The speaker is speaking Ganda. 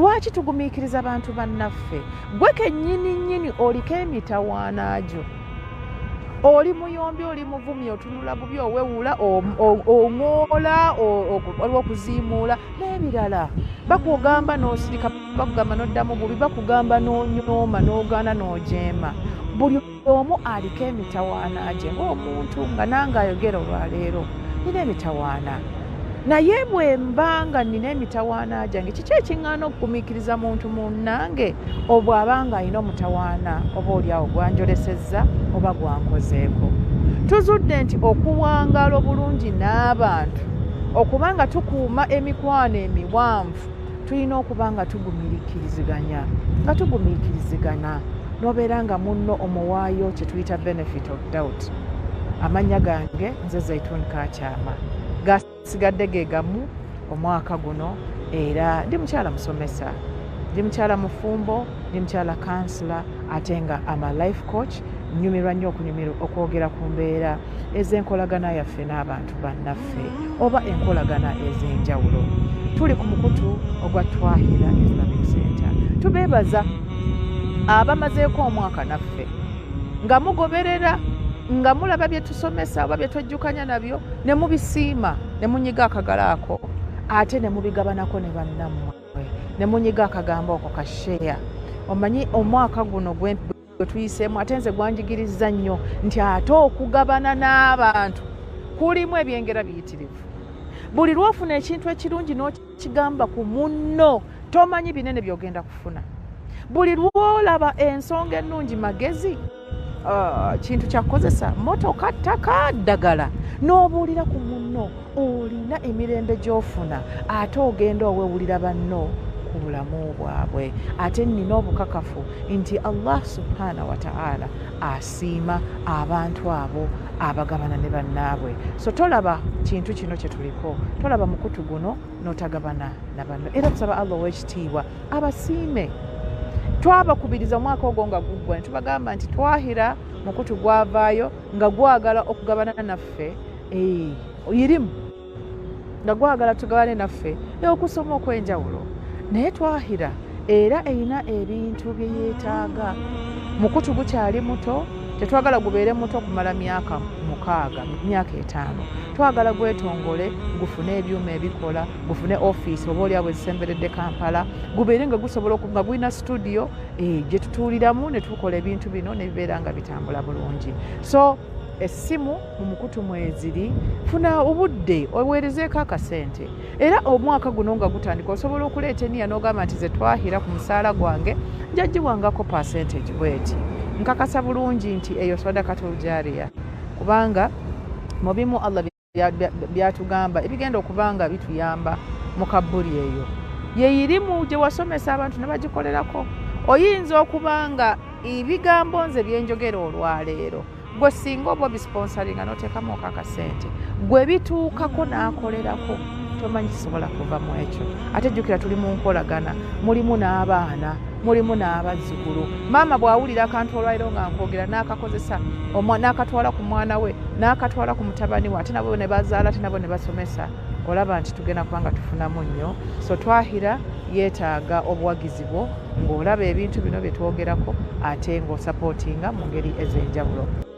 Lwaki tugumiikiriza bantu bannaffe? Gwe kennyini nnyini oliko emitawaana gyo, oli muyombi, oli muvumi, otunula bubi, owewula, oŋoola, waliwo okuziimuula n'ebirala. Bakugamba n'osirika, bakugamba n'oddamu bubi, bakugamba n'onyooma, n'ogaana, n'ojeema. Buli omu aliko emitawaana gye ng'omuntu, nga nange ayogera olwaleero nina emitawaana. Naye bwe mba nga nina emitawaana gyange, kiki ekiŋŋaana okugumiikiriza muntu munnange obw'aba nga alina omutawaana oba oli awo gwanjolesezza oba gwankozeeko? Tuzudde nti okuwangaala obulungi n'abantu, okuba nga tukuuma emikwano emiwanvu, tulina okuba nga tugumiikiriziganya, nga tugumiikirizigana n'obeera nga munno omuwaayo kye tuyita benefit of doubt. Amannya gange nze Zaitun Kakyama, gasigadde ge gamu omwaka guno, era ndi mukyala musomesa, ndi mukyala mufumbo, ndi mukyala kansula, ate nga ama life coach. Nnyumirwa nnyo okunyumirwa okwogera ku mbeera ez'enkolagana yaffe n'abantu bannaffe oba enkolagana ez'enjawulo. Tuli ku mukutu ogwa Twahira Islamic Center. Tubeebaza abamazeeko omwaka naffe nga mugoberera, nga mulaba bye tusomesa oba bye twejjukanya nabyo ne mubisiima, ne munyiga akagalo ako, ate ne mubigabanako ne bannammwe, ne munyiga akagambo ako ka share. Omanyi omwaka guno gwe tuyiseemu, ate nze gwanjigirizza nnyo nti ate okugabana n'abantu kulimu ebyengera biyitirivu. Buli lw'ofuna ekintu ekirungi n'okigamba ku munno, tomanyi binene by'ogenda kufuna. Buli lw'olaba ensonga ennungi, magezi, kintu kyakukozesa, motoka, ttaka, ddagala, n'obuulira ku munno, olina emirembe gy'ofuna, ate ogenda owewulira banno ku bulamu bwabwe. Ate nnina obukakafu nti Allah subhana wa ta'ala asiima abantu abo abagabana ne bannaabwe. So tolaba kintu kino kye tuliko, tolaba mukutu guno n'otagabana na banno. Era tusaba Allah ow'ekitiibwa abasiime. Twabakubiriza omwaka ogwo nga guggwa ne tubagamba nti Twahira mukutu gwavaayo nga gwagala okugabana naffe irimu, nga gwagala tugabane naffe okusoma okw'enjawulo. Naye Twahira era erina ebintu bye yeetaaga. Mukutu gukyali muto, tetwagala gubeere muto kumala myaka 6, myaka 5. Twagala gwetongole, gufune ebyuma ebikola, gufune ofiisi oba oliawo ezisemberedde Kampala, gubeere nga gusobola nga gulina studio gye tutuuliramu ne tukola ebintu bino ne bibeera nga bitambula bulungi. So essimu mu mukutu mweziri, funa obudde oweerezeeko akasente. Era omwaka guno nga gutandika osobola okuleeta eniya n'ogamba nti ze Twahira ku musaala gwange njagiwangako percentage bweti. Nkakasa bulungi nti eyo sadakatul jariya, kubanga mu bimu Allah byatugamba ebigenda okuba nga bituyamba mu kabbuli, eyo yeyirimu gye wasomesa abantu ne bagikolerako. Oyinza okuba nga ebigambo nze byenjogera olwaleero, gwe singa oba obisponsoringa n'oteekamu akasente, gwe bituukako n'akolerako, tomanyi kisobola kuva mu ekyo. Ate jjukira tuli mu nkolagana, mulimu n'abaana, mulimu n'abazzukulu. Maama bw'awulira akantu olwaleero nga nkwogera n'akakozesa, n'akatwala ku mwana we, n'akatwala ku mutabani we, ate nabo ne bazaala, ate nabo ne basomesa, olaba nti tugenda kuba nga tufunamu nnyo. So Twahira yeetaaga obuwagizi bwo ng'olaba ebintu bino bye twogerako, ate ng'osapootinga mu ngeri ez'enjawulo.